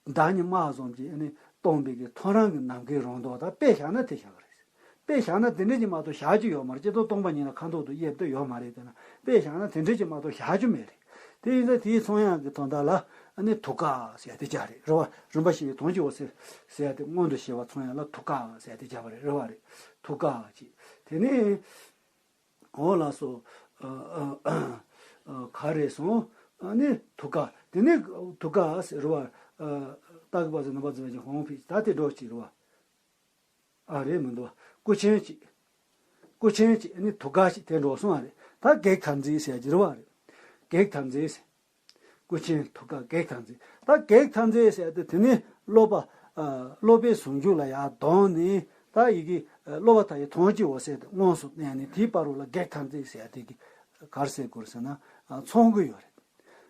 བདག་ཉིད་སྨྲ་བ་ཙམ་གྱིས་ཨ་ནི་སྟོང་པའི་གི་ཐོ་རངས་ཀྱི་ནམ་མཁའི་རང་མདོག་ད་དཔེ་བཞག་ན་དེ་བཞག་གི་རེད། དཔེ་བཞག་ན་དེ་འདྲ་ཅིག་མ་གཏོགས་བཞག་རྒྱུ་ཡོད་མ་རེད། སྤྱིར་བཏང་སྟོང་པ་ཉིད་ལ་ཁ་འདོགས་དང་དབྱེ་བ་དེ་ཡོད་མ་རེད། དེ་ན་དཔེ་བཞག་ན་དེ་འདྲ་ཅིག་མ་གཏོགས་བཞག་རྒྱུ་མེད་རེད། དེ་ཡིན་ཙང་དེའི་མཚོན་ཡག་གི་དོན་དག་ལ་ཨ་ནི་ཐུགས་ཀ་ཟེར་ཡ་དེ་རྒྱག་རེད། རེད་བ། རིམ་པ་བཞི་པའི་དོན་གྱི་འོད་ཟེར་ཟེར་ཡ་དེ་མངོན་དུ་བྱེད་པ་མཚོན་ཡག་ལ་ཐུགས་ཀ་ཟེར་ཡ་དེ་རྒྱག་པ་རེད། རེད་བ་རེད། ཐུགས་ཀ་ཅིག་དེ་ནས། འོ་ལགས་སོ། ཨ་ཨ་ཨ་ག་རེ་སོང་། ཨ་ནི་ཐུགས་ཀ། དེ་ནས་ཐུགས་ཀ་ཟེར་བ། ཨ་རྟགས་ཀྱིས་དཔག་པའི་ཤ་འདབ་འཛིན་པ་ཅན་ཧོང་ཕིས། ད་དེ་འགྲོ་ཅིག་རེད་བ། ཨ་རེད་མི་འདུག་བ། སྐུ་ཆེན་ཅིག་སྐུ་ཆེན་ཅིག་ཨ་ནི་ཐུགས་ཀ་ཅིག་དེ་འགྲོ་སོང་བ་རེད། ད་བགེགས་མཐར་འཛིན་ཟེར་གྱི་རེད་བ་རེད། བགེགས་མཐར་འཛིན་ཟེར། སྐུ་ཆེན་ཐུགས་ཀ་བགེགས་མཐར་འཛིན། ད་བགེགས་མཐར་འཛིན་ཟེར་ཏེ་དེ་ནི་སློབ་པ། ཨ་སློབ་པའི་ཟུང་འཇུག་ལ་ཡར་ལྡོག་ནས། ད་ཡི་གེ་ཨ་སློབ་པ་དག་གི་དོན་གྱི་འོད་གསལ་དེ་མངོན་སུམ་གནས་ནས། དེའི་བར་དུ་ལ་བགེགས་མཐར་འཛིན་ཟེར་ཏེ་གི་ག་རེ་ཟེར་དགོས་རེད་ཟེར་ན། ཨ་མཚོན་གྱི་ཡོད་རེད།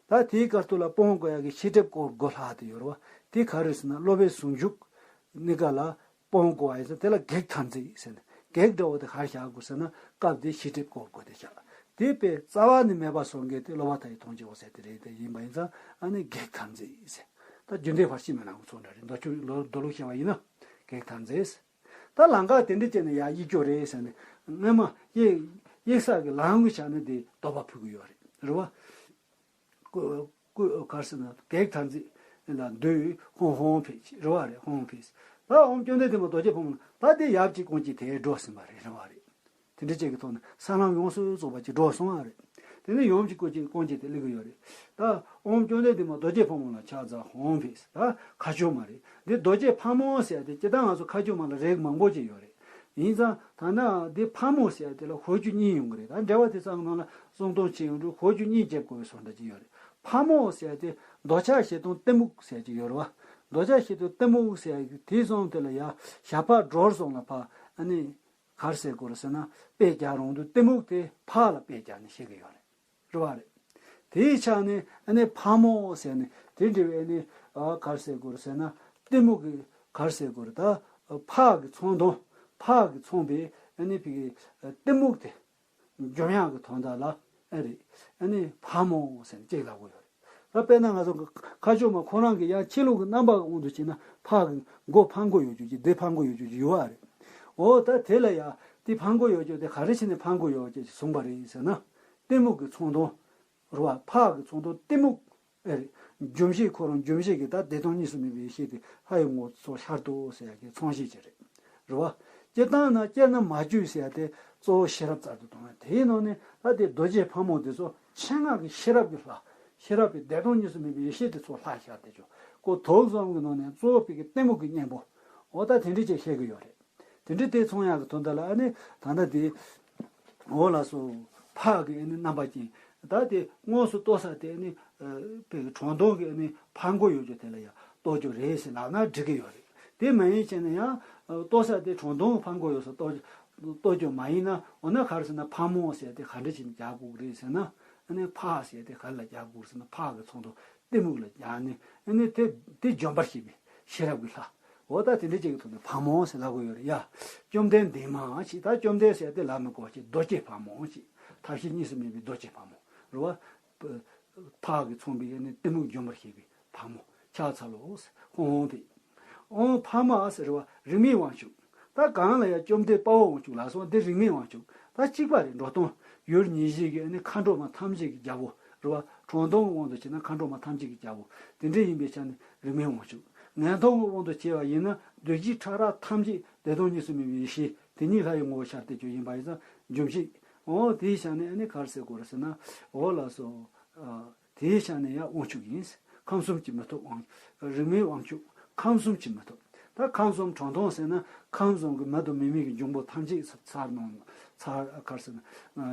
ད་དེའི་སྐབས་སུ་ལ་སྤོང་དགོས་ཡ་གི་ཤེས་སྒྲིབ་སྐོར་དགུ་ལྷག་དེ་ཡོད་རེད་བ། དེ་ག་རེ་ཟེར་ན། སློབ་པའི་ཟུང་འཇུག་གནས་སྐབས་ལ་སྤོང་དགོས་པ་ཡིན་ཙང་དེ་ལ་བགེགས་མཐར་འཛིན་ཟེར་ནས། བགེགས་འདྲ་བོ་དེ་ག་རེ་བཞག་དགོས་ཟེར་ན། སྐབས་དེ་ཤེས་སྒྲིབ་སྐོར་དགུ་དེ་བཞག་དེ་དཔེ་རྩ་བ་ནས་མེད་པ་བཟོ་མཁན་དེ་སློབ་པ་དག་གི་དོན་གྱི་འོད་གསལ་དེ་རེད། དེ་ཡིན་པ་ཡིན་ཙང་ཨ་ནི་བགེགས་མཐར་འཛིན་ཟེར། ད་རྒྱུན་ལྡན་བར་ཆད་མེད་ལམ་གྱི་ཚོགས་འདྲ་རེད། མདོ་ཆོས་མདོ་ལུགས་བཤད་པ་ཡིན་ན་བགེགས་མཐར་འཛིན་ཟེར། ད་ལམ་ཁ་དེ་འདྲ་བྱས་ནས་ཡར་དབྱེ་རྒྱུ་རེད་ཟེར་ནས། སྔོན་མ་དབྱེ་དབྱེ་ས་གི་ལམ་གྱི་ཆ་ནས་དེ་དོགས་པ་ཕུད་ཀྱི་ཡོད་རེད། རེད་བ། ཀུ་ཀུ་ག་རེ་ཟེར་ན། བགེགས་མཐར་འཛིན་ལ་འདུས། ཧོང་ཧོང་ཕེ་ཅི་རེད་བ་རེད། ཧོང་ཕེ་ཅི། ད་ཨོཾ་བཅོམ་ལྡན་འདས་མ་རྡོ་རྗེ་ཕག་མོ་ལ། ད་དེ་ཡབ་ཀྱི་སྐུ་མཆེད་དེ་འགྲོ་ཟིན་པ་རེད། རེད་བ་རེད། དེ་འདྲ་ཅིག་གི་ཐོག་ནས་ས་ལམ་ཡོངས་སུ་རྫོགས་པ་ཅིག་འགྲོ་སོང་བ་རེད། དེ་ནས་ཡུམ་གྱི་སྐུ་མཆེད་སྐུ་མཆེད་དེ་སླེབས་ཀྱི་ཡོད་རེད། ད་ཨོཾ་བཅོམ་ལྡན་འདས་མ་རྡོ་རྗེ་ཕག་མོ་ལ་ཕྱག་འཚལ་ཧོང་ཕེ་ཅི། ད་མཁའ་སྤྱོད་མ་རེད། འདི་རྡོ་རྗེ་ཕག་མོ་ཟེར་ཏེ། སྤྱིར་བཏང་ང་ཚོ་མཁའ་སྤྱོད་མ་ལ་རིགས་མང་པོ་ཅིག་ཡོད་རེད། ཡིན་ཙང་ད་ནི་འདི་ཕག་མོ་ཟེར་དེ་ལ་འོག་འཇུག་གཉིས་ཡོང་གི་རེད། ད་འགྲེལ་པ་དེ་ཚོའི་ནང་ལ་གསུང་སྟངས་ཕྱེ་ཡོང་དུས་འོག་འཇུག་གཉིས་བརྒྱབ་དགོས་པའི་བཟོ་འདྲ་ཅིག་ཡོད་རེད། ཕག་མོ་ཟེར་དེ་འདོད་ཆགས་ཞེ་སྡང་གཏི་མུག་ཟེར་ཅིག་ཡོད་རེད་བ། འདོད་ཆགས་ཞེ་སྡང་གཏི་མུག་ཟེར་དེ་གསུམ་དེ་ལ་ཡ་ཞགས་པ་སྒྲོ་གསུམ་ལ་ཕར་ཨ་ནི་ག་རེ་ཟེར་དགོས་རེད་ཟེར་ན། དཔེ་རྒྱག་རུང་དུས་གཏི་མུག་དེ་ཕག་ལ་དཔེ་རྒྱག་ནས་བཤད་ཀྱི་ཡོད་རེད། རེད་བ་རེད། དེའི་ཆ་ནས་ཨ་ནི་ཕག་མོ་ཟེར་ནས་དེ་འདྲ་བའི་ཨ་ནི་ཨ་ག་རེ་ཟེར་དགོས་རེད་ཟེར་ན། གཏི་མུག་གི་ག་རེ་ཟེར་དགོས་རེད། ད་ཕག་གི་མཚོན་དོན། ཕག་གིས་མཚོན་པའི་ཨ་ནི་ཕ་གི་གཏི་མུག་དེ་འཇོམས་ཡག་གི་དོན་དག་ལ་ཨ་རེད། ཨ་ནི་ཕག་མོ་ཟེར་ནས་ཅིག་ལབ་དགོས་ཡོད་རེད། ད་དཔེར་ན་ང་ཚོ་མཁའ་སྤྱོད་མ་ཁོ་རང་གི་ཡང་ཆོས་ལུགས་ཀྱི་རྣམ་པ་གི་དབང་དུ་བྱས་ན། ཕག་གི་མགོ་ཕག་མགོ་ཡོད་རྒྱུ་ཅིག་འདི་ཕག་མགོ་ཡོད་རྒྱུ་ཅིག་ཡོད་པ་རེད། འོ་ད་དེ་ལ་ཡ་དེ་ཕར་འགོ་ཡོད་ཀྱོ་དེ་ག་རེ་བྱས་ནས་ཕར་འགོ་ཡོད་ཀྱོ་ཞེས་གསུངས་པ་རེད་ཟེར་ན། གཏི་མུག་གི་ཚོགས་དོན། རེད་བ། ཕར་གི་ཚོགས་དོན་གཏི་མུག་ཨེ་རེད། འཇོམས་བྱེད་ཁོ་རང་འཇོམས་བྱེད་ཀྱི་ད་བདེ་སྟོང་གཉིས་སུ་མེད་པའི་ཡེ་ཤེས་དེ་ལྷ་ཡི་ངོ་བོ་ཚོགས་ཤར་དུ་ཟེར་ཡ་གི་མཚོན་བྱེད་ཅིག་རེད། རེད་བ། སྤྱིར་བཏང་ན་སྤྱིར་ན་མ་བཅོས་ཟེར་ཡ་དེ་གཙོ་བོ་ཤེས་རབ་རྩལ་དུ་གཏོང་བ་དེའི་ནང་ནས་ད་དེ་རྡོ་རྗེ་ཕག་མོ་དེ་ཚོ་ཆེད་མངགས་ཀྱི་ཤེས་རབ་ཀྱི་ལྷ། ཤེས་རབ་ཀྱི་བདེ་སྟོང་གཉིས་སུ་མེད་པའི་ཡེ་ཤེས་དེ་ཚོ་ལྷ་ཤར་དེ་ཆོག་ཁོ་དོག་གསུམ་གྱི་ནང་ནས་གཙོ་བོ་པའི་གི་གཏི་མུག་གི་གཉེན་པོ། འོ་ད་དེ་འདྲ་ཅིག་བཤད་གི་ཡོད་རེད། དེ་འདྲ་དེ་མཚོན་ཡག་གི་དོན་དག་ལ་ཨ་ནི་ད་ལྟ་དེ། འོ་ལགས་སོ། ཕག་གི་ཨ་ནི་རྣམ་པ་ཅན། ད་དེ་དངོས་སུ་གཏོགས་ས་དེ་ཨ་ནི་ཨ་དཔེ་གི་ཁྲོམ་སྟོང་གི་ཨ་ནི་ཕར་འགོ་ཡོད་རྒྱུ་དེ་ལ་ཡང་གཏོགས་རྒྱུ་རེད་ཟེར་ལབ་ན་འགྲིག་གི་ཡོད་རེད། དེ་མ་ཡིན་བྱས་ན་ཡང་ཨ་གཏོགས་ས་དེ་ཁྲོམ་སྟོང་གི་ཕར་འགོ་ཡོད་ས་གཏོགས་གཏོགས་རྒྱུ་མ་ཡིན་ན། འོ་ན་ག་རེ་ཟེར་ན་ཕག་མོ་ཟེར་དེ་ག་འདྲ་བྱས་ནས་རྒྱག་དགོས་རེད་ཟེར་ན། ཨ་ནི་ཕག་ཟེར་དེ་ག་རེ་ལ་རྒྱག་དགོས་རེད་ཟེར་ན་ཕག་གི་ཚོགས་དོན་གཏི་མུག་ལ་སྦྱར་ནས་ཨ་ནི་དེ་དེ་འཇོམས་པར་བྱེད་པའི་ཤེས་རབ་ཀྱི་ལྷ། འོ་ད་དེ་འདྲ་ཅིག་གི་ཐོག་ནས་ཕག་མོ་ཟེར་ལབ་དགོས་ཡོད་རེད་ཡ། བཅོམ་ལྡན་འདས་མ་ཞེས། ད་བཅོམ་ལྡན་ཟེར་དེ་ལབ་མི་དགོས་ཅིག་རྡོ་རྗེ་ཕག་མོ་ཞེས། ཐབས་ཤེས་གཉིས་སུ་མེད་པའི་རྡོ་རྗེ་ཕག་མོ། རེད་བ། ཕག་གིས་མཚོན་པའི་ཨ་ནི་གཏི་མུག་འཇོམས་པར་བྱེད་པའི་ཕག་མོ་ཕྱག་འཚལ་ལོ། ཧོང་ཧོང་ཕེ། ཨོང་ཕག་མ་ཟེར་བ་རིགས་མེད་དབང་ཕྱུག་ད་གང་ལ་ཡང་བཅོམ་ལྡན་དཔའ་བོ་དབང་ཕྱུག་ལ་སོགས་འདི་རིགས་མེད་དབང་ཕྱུག་ད་གཅིག་པ་རེད། འགྲོ་སྟངས་ཡུལ་ཉེར་བཞི་གི་ཨ་ནི་མཁའ་འགྲོ་མ་ཐམས་ཅད་ཀྱི་རྒྱལ་པོ། རེད་བ། ཁྲོམ་སྟོང་གི་དབང་དུ་བྱས་ན་མཁའ་འགྲོ་མ་ཐམས་ཅད་ཀྱི་རྒྱལ་པོ། དེ་འདྲ་ཡིན་པའི་ཆ་ནས་རིགས་མེད་དབང་ཕྱུག་ངན་སྟོང་གི་དབང་དུ་བྱས་པ་ཡིན་ན་གདོས་བཅས་ཕྲ་རགས་ཐམས་ཅད་བདེ་སྟོང་གཉིས་སུ་མེད་པའི་ཡེ་ཤེས་དེ་ཉིད་ལྷ་ཡི་ངོ་བོ་ཤར་དེ་ཆོག་ཡིན་པ་ཡིན་ཙང་འཇོམས་བྱེད། འོ་དེའི་ཆ་ནས་ཨ་ནི་ག་རེ་ཟེར་དགོས་རེད་ཟེར་ན། འོ་ལགས་སོ། ཨ། དེའི་ཆ་ནས་ཡང་དབང་ཕྱུག་ཡིན། ཁམས་གསུམ་གྱིས་མི་ཐུབ་དབང་། རིགས་མེད་དབང་ཕྱུག་ཁམས་གསུམ་གྱིས་མི་ཐུབ། ད་ཁམས་གསུམ་ཁྲོམ་སྟོང་ཟེར་ན་ཁམས་གསུམ་གྱི་མི་དང་མི་མེད་ཀྱི་འབྱུང་པོ་ཐམས་ཅད་ཚར་ནང་ཚར་ག་རེ་ཟེར་ན་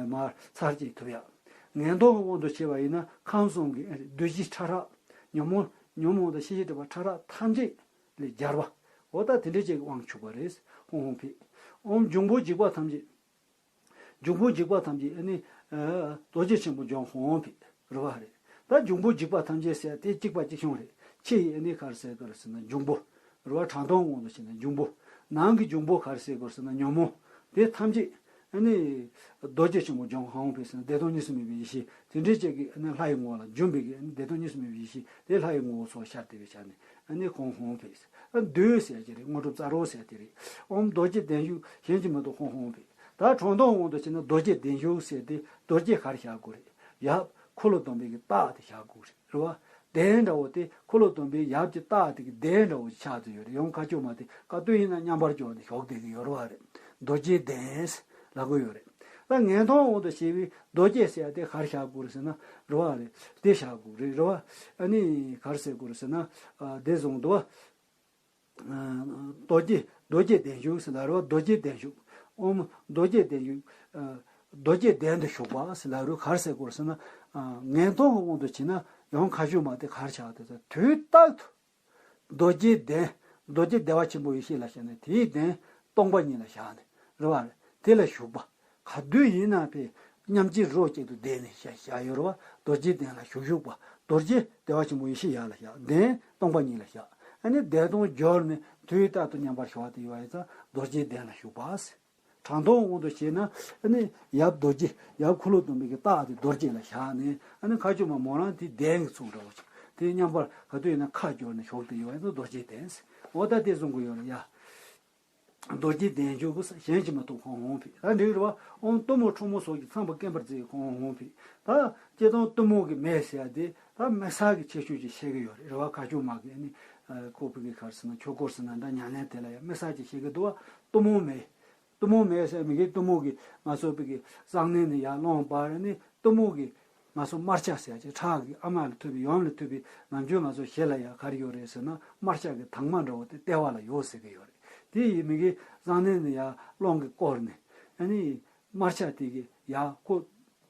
མར་ཚར་གཅིག་ཐུབ་ཡ། ངན་སྟོང་གི་དབང་དུ་བྱས་པ་ཡིན་ན་ཁམས་གསུམ་གྱི་གདོས་བཅས་ཕྲ་རགས། ཉོན་མོངས་ཉོན་མོངས་དང་ཤེས་བྱའི་སྒྲིབ་པ་ཕྲ་རགས་ཐམས་ཅད་ལས་རྒྱལ་བ། འོ་ད་དེ་འདྲ་ཅིག་གི་དབང་ཕྱུག་པ་རེད། ཧོང་ཧོང་ཕེ། ཨོམ་འབྱུང་པོ་འཇིགས་པ་ཐམས་ཅད། འབྱུང་པོ་འཇིགས་པ་ཐམས་ཅད་ཨ་ནི། ཨ། རྡོ་རྗེ་ཆེན་པོ་འཇོམས་ཧོང་ཧོང་ཕེ། རེད་བ་རེད། ད་འབྱུང་པོ་འཇིགས་པ་ཐམས་ཅད་ཟེར་དེ་གཅིག་པ་གཅིག་ཤོང་རེད། ཕྱི་ཡི་ཨ་ནི་ག་རེ་ཟེར་དགོས་རེད་ཟེར་ན་འབྱུང་པོ། རེད་བ། ཁྲག་འཐུང་དབང་དུ་བྱས་ན་འབྱུང་པོ། ནང་གི་འབྱུང་པོ་ག་རེ་ཟེར་དགོས་རེད་ཟེར་ན་ཉོན་མོངས། དེ་ཐམས་ཅད་ཨ་ནི། རྡོ་རྗེ་ཆེན་པོ་འཇོམས་ཧོང་ཧོང་ཕེ་ཟེར་ན་བདེ་སྟོང་གཉིས་སུ་མེད་པའི་ཡེ་ཤེས་དེ་འདྲའི་ཅིག་གི་ཨ་ནི་ལྷ་ཡི་ངོ་བོ་ལ་འཇོམས་པའི་གི་ཨ་ནི་བདེ་སྟོང་གཉིས་སུ་མེད་པའི་ཡེ་ཤེས་དེ་ལྷ་ཡི་ངོ་བོ་ཚོགས་ཤར་དེ་བའི་ཆ་ནས་ཨ་ནི་ཧོང་ཧོང་ཕེ་ཟེར། ཨ། མདོས་ཟེར་གྱི་རེད། དངོས་གྲུབ་རྩ་རོ་ཟེར་དེ་རེད། ཨོམ་རྡོ་རྗེ་གདན་བཞུགས་གཞན་གྱིས་མི་ཐུབ་ཧོང་ཧོང་ཕེ། ད་ཁྲོམ་སྟོང་དབང་དུ་བྱས་ན་རྡོ་རྗེ་གདན་བཞུགས་ཟེར་ཏེ་རྡོ་རྗེ་ག་རེ་བཞག་དགོས་རེད། ཡབ་འཁོར་ལོ་སྡོམ་པའི་གི་རྟགས་དེ་བཞག་དགོས་རེད། རེད་བ། གདན་འདྲ་བོ་དེ་འཁོར་ལོ་སྡོམ་པའི་ཡབ་ཀྱི་རྟགས་དེ་གི་གདན་འདྲ་བོ་ཆགས་ཏེ་ཡོད་རེད། ཡང་མཁའ་སྤྱོད་མ་དེ་ག་དུས་ཡིན་ན་མཉམ་པར་འཇོག་ནས་བཞུགས་བསྡད་ཀྱི་ཡོད་རེད་བ་རེད། རྡོ་རྗེ་གདན་ལབ་གི་ཡོད་རེད། ད་ངན་སྟོང་དབང་དུ་བྱས་པའི་རྡོ་རྗེ་ཟེར་ཡ་དེ་ག་རེ་བཞག་དགོས་རེད་ཟེར་ན། རེད་བ་རེད། དེ་བཞག་དགོས་རེད། རེད་བ། ཨ་ནི་ག་རེ་ཟེར་དགོས་རེད་ཟེར་ན། ཨ། དེ་བཟུང་དུ་བ། རྡོ་རྗེ་རྡོ་རྗེ་གདན་བཞུགས་ཟེར་ལ་རུ་རྡོ་རྗེ་གདན་བཞུགས། ཨོམ་རྡོ་རྗེ་གདན་བཞུགས། རྡོ་རྗེ་གདན་དུ་བཞུགས་པ་ཟེར་ལ་རུ་ག་རེ་ཟེར་དགོས་ཟེར་ན། ངན་སྟོང་གི་དབང་དུ་བྱས་ན་ཡང་མཁའ་སྤྱོད་མ་དེ་ག་རེ་ཆགས་དེ་དུས་རྟག་ཏུ། རྡོ་རྗེ་གདན། རྡོ་རྗེ་བདེ་བ་ཆེན་པོ་ཡེ་ཤེས་ལ་བཞག་ནས་དེའི་གདན་སྟོང་པ་ཉིད་ལ་བཞག་ནས་རེད་བ། དེ་ལ་བཞུགས་པ། ག་དུས་ཡིན་ན་ཕེ། མཉམ་གཅིག་རོ་གཅིག་ཏུ་བསྡད་ནས་བཞག་བཞག་ཡོད་རེད་བ། རྡོ་རྗེ་གདན་ལ་བཞུགས་བཞུགས་པ། རྡོ་རྗེ་བདེ་བ་ཆེན་པོ་ཡེ་ཤེས་ཡར་ལ་བཞག་གདན་སྟོང་པ་ཉིད་ལ་བཞག་ཨ་ནི་བདེ་སྟོང་སྦྱོར་ནས་དུས་རྟག་ཏུ་མཉམ་པར་བཞག་དེ་ཡོད་ཡིན་ཙང་རྡོ་རྗེ་གདན་ལ་བཞུགས་པ། ཁྲག་འཐུང་དབང་དུ་བྱས་ན་ཨ་ནི་ཡབ་རྡོ་རྗེ་ཡབ་འཁོར་ལོ་སྡོམ་པའི་གི་རྟགས་དེ་རྡོ་རྗེ་ལ་བཞག་ནས་ཨ་ནི་མཁའ་སྤྱོད་མ་མོ་རང་དེ་གདན་གྱི་ཚུལ་འདྲ་བོ་ཅིག་དེ་མཉམ་པར་ག་དུས་ཡིན་ན་ཁ་སྦྱོར་ནས་བཞུགས་དེ་ཡོད་ཡིན་ཙང་རྡོ་རྗེ་གདན། འོ་ད་དེ་བཟུང་གི་ཡོད་རེད་ཡ། རྡོ་རྗེ་གདན་བཞུགས་གཞན་གྱིས་མི་ཐུབ་ཧོང་ཧོང་ཕེ། ད་འགྲིག་རེད་བ། ཨོང་གཏུམ་མོ་ཁྲོ་མོ་སོགས་ཀྱིས་ཚངས་པ་བསྐེམ་པར་མཛད་ཧོང་ཧོང་ཕེ། ད་སྤྱིར་བཏང་གཏུམ་མོ་གི་མེ་ཟེར་ཡ་དེ་ད་མེ་སྲེག་གི་ཁྱད་ཆོས་ཅིག་བཤད་གི་ཡོད་རེད། རེད་བ། མཁའ་སྤྱོད་མ་གི་ཨ་ནི་ཁོ་བོད་ཀྱི་ག་རེ་ཟེར་ན་ཆོས་སྐོར་ཟེར་ན་འདྲ་ཉམས་ལེན་དེ་ལ་ཡང་མེ་སྲེག་ཅིག་བཤད་གི་འདུག་བ། གཏུམ་མོ་མེ། གཏུམ་མོ་མེ་ཟེར་མི་གི་གཏུམ་མོ་གི་ང་ཚོ་བོད་ཀྱི་གསང་གནས་ནས་ཡར་སློང་བར་ནི་གཏུམ་མོ་གི་ང་ཚོ་དམར་ཆ་ཟེར་ཡ་ཅིག་ཁྲག་གི་ཨ་མ་ལས་ཐུབ་པའི་ཡུམ་ལས་ཐུབ་པའི་ནམ་རྒྱུན་ང་ཚོ་ཞལ་ལ་ཡ་ག་རེ་ཡོད་རེད་ཟེར་ན་དམར་ཆ་གི་དྭངས་མ་འདྲ་བོ་དེ་ལྟེ་བ་ལ་ཡོད་ཟེར་གི་ཡོད་རེད། དེ་ཡིན་མི་གི་གསང་གནས་ནས་ཡར་སློང་གི་སྐོར་ནས་ཨ་ནི་དམར་ཆ་དེ་གི་ཡ་ཁོ་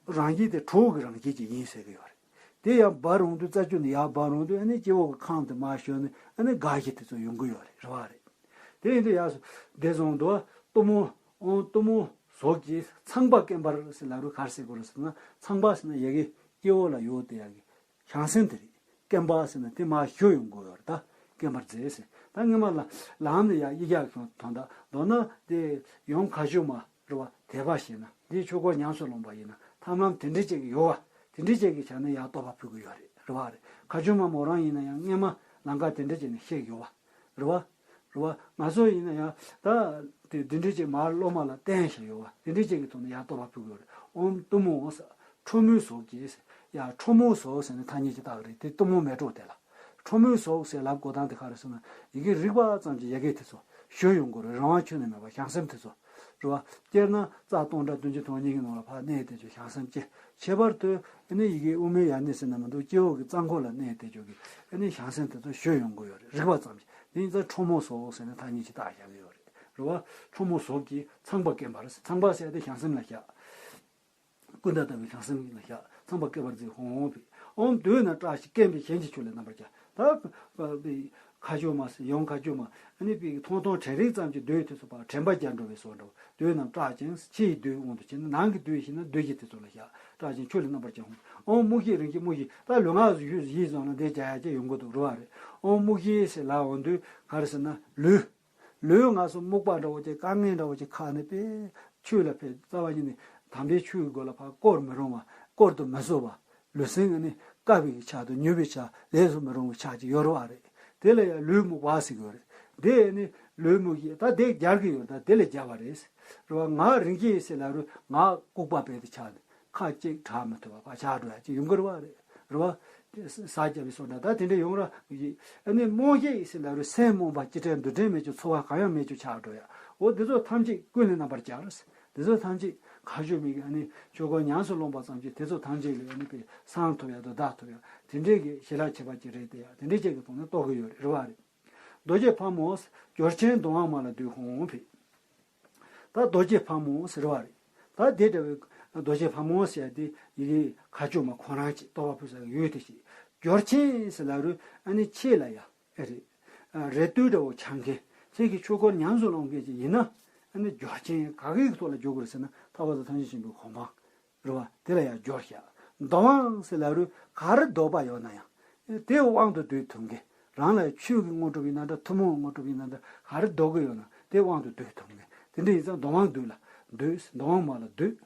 རང་བཞིན་དེ་དྲོད་ཀྱི་རང་བཞིན་ཅིག་ཡིན་ཟེར་གི་ཡོད་རེད། དེ་ཡར་འབར་འོང་དུས་རྩ་རྒྱུ་ནས་ཡར་འབར་འོང་དུས་ཨ་ནི་སྤྱི་བོ་གི་ཁང་དེ་མར་ཞོན་ནས་ཨ་ནི་དགའ་ཞིག་དེ་ཚོ་ཡོང་གི་ཡོད་རེད། རེད་བ་རེད། དེ་ཡིན་དུས་ཡར་སོ་བདེ་སོང་དུ་གཏུམ་མོ། ཨོང་གཏུམ་མོ་སོགས་ཀྱིས་ཚངས་པ་བསྐེམ་པར་ཟེར་ལ་རུ་ག་རེ་ཟེར་དགོས་རེད་ཟེར་ན་ཚངས་པ་ཟེར་ན་ཡ་གི་སྤྱི་བོ་ལ་ཡོད་དེ་ཡ་གི་བྱང་སེམས་དེ་རེད། བསྐེམ་པ་ཟེར་ན་དེ་མར་ཞུ་ཡོང་དགོས་ཡོད་རེད་ད། བསྐེམ་པར་མཛད་ཟེར། ད་སྔོན་མ་ལ་ལམ་ནས་ཡ་ཡི་རྒྱ་གི་དོན་དག་མདོར་ན་དེ་ཡང་མཁའ་སྤྱོད་མ་རེད་བ། དད་པ་བྱས་ན་འདིའི་ཆོས་སྐོར་ཉམས་སུ་ལོངས་པ་ཡིན་ན་ཐབས་ལམ་དེ་འདྲ་ཅིག་ཡོད་བ། དེ་འདྲ་ཅིག་གི་ཆ་ནས་ཡར་བསྟོད་པ་ཕུལ་གི་ཡོད་རེད། རེད་བ་རེད། མཁའ་སྤྱོད་མ་མོ་རང་ཡིན་ན་ཡང་སྔོན་མ་ལམ་ཁ་དེ་འདྲ་ཅིག་ནས་བཤད་ཡོད་བ། རེད་བ། རེད་བ། ང་ཚོ་ཡིན་ན་ཡང་ད་ དེ་འདི་འདྲའི་ཅིག་མར་སློབ་མ་ལ་བསྟན་བཞིན་ཡོད་པ་དེ་འདྲའི་ཅིག་གི་ཐོག་ནས་ཡར་བསྟོད་པ་ཕུལ་གྱི་ཡོད་རེད། ཨོཾ་གཏུམ་མོ་ཟེར། ཁྲོ་མོའི་ཟོག་གིས། ཡ་ཁྲོ་མོ་ཟོག་ཟེར་ནས་ཐ་སྙད་ཅིག་བཏགས་རེད། དེ་གཏུམ་མོ་མལ་གྲོ་དེ་ལ། ཁྲོ་མོའི་ཟོག་ཟེར་ལབ་དགོས་སྟངས་དེ་ག་རེ་ཟེར་ན། ཡི་གེ་རིག་པ་ཙམ་གྱིས་ཡ་གི་དེ་ཚོ་ཞུ་ཡོང་དགོས་རེད། རང་དབང་ཁྱོན་ནས་མེད་པ་བྱང་སེམས་དེ་ཚོ། རེད་བ། སྤྱིར་ན་རྩ་སྟོང་ཕྲག་བདུན་ཅུ་དོན་གཉིས་ཀྱི་ནང་ལ་ཕར་གནས་བསྡད་ཆོག་བྱང་སེམས་ཀྱི། ཁྱད་པར་དུ་ཨ་ནི་ཡི་གེ་དབུ་མའི་ཡར་སྣེ་ཟེར་ན་མི་འདུག་སྤྱི་འོག་གི་རྩ་འཁོར་ལ་གནས་བསྡད་ཆོག་གི་ཨ་ནི་བྱང་སེམས་དེ་ཚོ་ཞུ་ཡོང་དགོས་ཡོད་རེད། རིག་པ་ཙམ་གྱིས། དེ་ཡིན་ཙང་ཁྲོ་མོ་ཟོག་ཟེར་ནས་ཐ་སྙད་ཅིག་བཏགས་བཞག་གི་ཡོད་རེད། རེད་བ། ཁྲོ་མོ་ཟོག་གིས་ཚངས་པ་བསྐྱེད་པར། ཚངས་པ་ཟེར་དེ་བྱང་སེམས་ལ་བཞག་ཀུན་ཏ་ལྟ་བུའི་བྱང་སེམས་ལ་བཞག་ཚངས་པ་བསྐྱེད་པར་མཛད། ཧོ་ཧོ་ཕི། ཨོཾ་བདུད་རྣམས་སྐྲག་ཅིང་སྐེམ་པའི་གཞན་གྱི་ཆོས་ལ་རྣམ་པར་སྦྱར། ད་ཁ་ཆུ་མ་ཟེར་ཡང་ཁ་ཆུ་མ་ཨ་ནི་པའི་ཐོང་ཐོང་དྲན་རིག་ཙམ་གྱི་བདུད་དེ་ཚོ་ཕར་དྲན་པ་བརྒྱལ་འགྲོ་བའི་བཟོ་འདྲ་བོ། བདུད་རྣམས་སྐྲག་ཅིང་། ཕྱི་ཡི་བདུད་དབང་དུ་བྱས་ན་ནང་གི་བདུད་ཡིན་ན་བདུད་ཀྱི་དེ་ཚོ་ལ་བཞག་སྐྲག་ཅིང་ཆོས་ལ་རྣམ་པར་སྦྱར། ཨོཾ་རྨུགས་ཤེལ་རིང་ཞེས། རྨུགས་ཤེལ་ད་ལུས་ངག་ཡིད་གསུམ་ལ་འདི་སྦྱར་ཡ་ཅིག་ཡོང་གི་འདུག་རེད་བ། རེད། ཨོཾ་རྨུགས་ཤེལ་ཟེར་ལབ་འོང་དུས་ག་རེ་ཟེར་ན་ལུས། ལུས་ང་ཚོ་རྨུགས་པ་འདྲ་བོ་ཅིག་དཀའ་ངལ་འདྲ་བོ་ཅིག་ཁག་ནས་པས་ཆོས་ལ་ཕེབས། རྩ་བ་ཉིད་ནས་དམ་པའི་ཆོས་ཀྱི་སྒོ་ལ་ཕར་བསྐོར་མི་རུང་བ། བསྐོར་དུ་མི་བཟོད་པ། ལུས་སེམས་ནི་དཀའ་བའི་ཆ་དང་མྱུར་བའི་ཆ། ལས་སུ་མི་རུང་བའི་ཆ་ཅིག་ཡོད་རེད་བ། རེད། དེ་ལ་ཡང་ལུས་རྨུགས་པ་ཟེར་གྱི་ཡོད་རེད། དེ་ནི་ལུས་རྨུགས་ཤེལ་ད་དེ་སྦྱར་གྱི་ཡོད། ད་དེ་ལ་སྦྱར་བ་རེད། རེད་བ། ངག་རིང་ཞེས་ཟེར་ལབ་རུང་ངག་ལྐུགས་པ་བས་དེ་ཆགས་ནས། ཁ་གཅིག་གྲག་མི་ཐུབ་པ་ཕར་ཆགས་འགྲོ་ཡ་ཅིག་ཡོང་གི་རེད་བ། རེད། རེད་བ། ཟ་བརྒྱབ་པའི་སོགས་འདྲ་ད་དེ་འདྲ་ཡོང་ར་ཡིན། ཨ་ནི་རྨོངས་ཤེས་ཟེར་ལབ་རུང་སེམས་རྨོངས་པ་ཅི་དྲན་འདུ་དྲན་མེད་ཅིང་ཚོར་བ་གང་ཡང་མེད་ཅིང་ཆགས་འགྲོ་ཡ། འོ་འདི་ཚོ་ཐམས་ཅད་ཀུན་ལས་རྣམ་པར་སྦྱར། འདི་ཚོ་ཐམས་ཅད་ཁ་ཆུ་མིག་གིས་ཨ་ནི་ཆོས་འཁོར་ཉམས་སུ་བླངས་པ་ཙམ་གྱིས་དེ་ཚོ་ཐམས་ཅད་ལས་ཨ་ནི་པའི་སངས་ཐུབ་ཡ་དང་བདག་ཐུབ་ཡ་དེ་འདྲའི་གི་ཞི་ལྷག་ཁྱད་པར་ཅིག་རེད་དེ་ཡ། དེ་འདྲའི་ཅིག་གི་ཐོག་ནས་རྟོགས་ཀྱི་ཡོད་རེད། རེད་བ། རེད། རྡོ་རྗེ་ཕག་མོ། སྦྱོར་ཆེན་གདོང་དབང་མ་ལ་འདུད། ཧོང་ཧོང་ཕི། ད་རྡོ་རྗེ་ཕག་མོ་ཟེར་བ་རེད། ད་དེ་འདྲ་བའི་རྡོ་རྗེ་ཕག་མོ་ཟེར་དེ་ཡི་གེ་ཁ་ཆུ་མ་ཁོ་རང་ཅིག་བསྟོད་པ་ཕུལ་ས་ཡོད་དེ་ཞིག་སྦྱོར་ཆེན་ཟེར་ལབ་རུང་ཨ་ནི་ཆེ་ལ་ཡ་ཨེ་རེད། རེ་ལྟོས་འདྲ་བོ་འཆང་མཁན་ཁྱེད་ཀྱི་ཆོས་སྐོར་ཉམས་སུ་བླང་མཁན་ཅིག་ཡིན་ན་ཨ་ནི་སྦྱོར་ཆེན་ག་གི་ཐོག་ལ་འཇུག་དགོས་རེད་ཟེར་ན་ཐར་པ་དང་ཐམས་ཅད་མཁྱེན་པའི་གོ་འཕང་། རེད་བ། དེ་ལ་ཡང་སྦྱོར་བྱ། གདོང་དབང་ཟེར་ལབ་རུང་ག་རེ་ལྡོག་པ་ཡོད་ན་ཡང་། དེ་དབང་དུ་བསྡུ་ཐུབ་མཁན། རང་ལ་ཆོས་ཀྱི་དངོས་གྲུབ་ཡིན་ན་འདྲ་ཐུན་མོང་དངོས་གྲུབ་ཡིན་ན་འདྲ་ག་རེ་ལྡོག་གི་ཡོད་ན་དེ་དབང་དུ་བསྡུ་ཐུབ་མཁན། དེ་འདྲ་ཡིན་ཙང་གདོང་དབང་འདུད་ལ་འདུད། གདོང་དབང་མ་ལ་འདུད།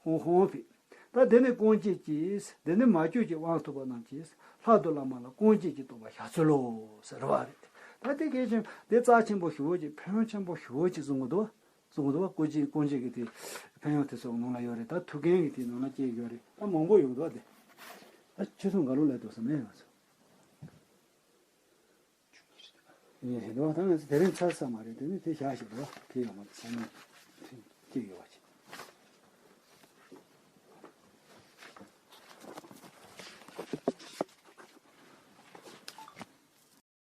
ཧོང་ཧོང་ཕི། ད་དེ་ནི་སྐོང་བྱེད་ཀྱིས། དེ་ནི་མ་བཅོས་ཀྱི་དབང་ཐོབ་པ་རྣམས་ཀྱིས་ལྷ་དང་བླ་མ་ལ་སྐོང་བྱེད་ཀྱི་བསྟོད་པ་བྱ་ཚུལ་ལོ་ཟེར་བ་རེད། ད་དེ་གལ་ཆེན་དེ་རྩ་ཆེན་པོ་ཞེ་པོ་ཅིག་ཕན་ཡོན་ཆེན་པོ་ཞེ་པོ་ཅིག་གསུང་གི་འདུག་གསུང་གི་འདུག་བ། སྐུ་མཁྱེན་སྐུ་མཁྱེན་གྱི་དེ་ཕན་ཡོན་དེ་ཚོ་ནང་ལ་ཡོད་རེད། ད་ཐུགས་འགན་གྱི་དེ་ནང་ལ་སྐྱེས་ཡོད་རེད། ད་མང་པོ་ཡོད་འདུག་བ། དེ་ད་ཆུ་ཚོད་འགའ་ལོ་ལས་འདུག་བསམ་ནས་ང་ཚོ་ཡིན་ཧེ་འདུག་བ། ད་ང་ཚོ་དེ་རིང་ཚར་ས་མ་རེད། དེ་ནི་དེ་བཞག་ཞིག་འདུག་བ། དེ་ཡོད་མ་རེད་བསམ་ནས་སྐྱེས་ཡོད་བ་ཅིག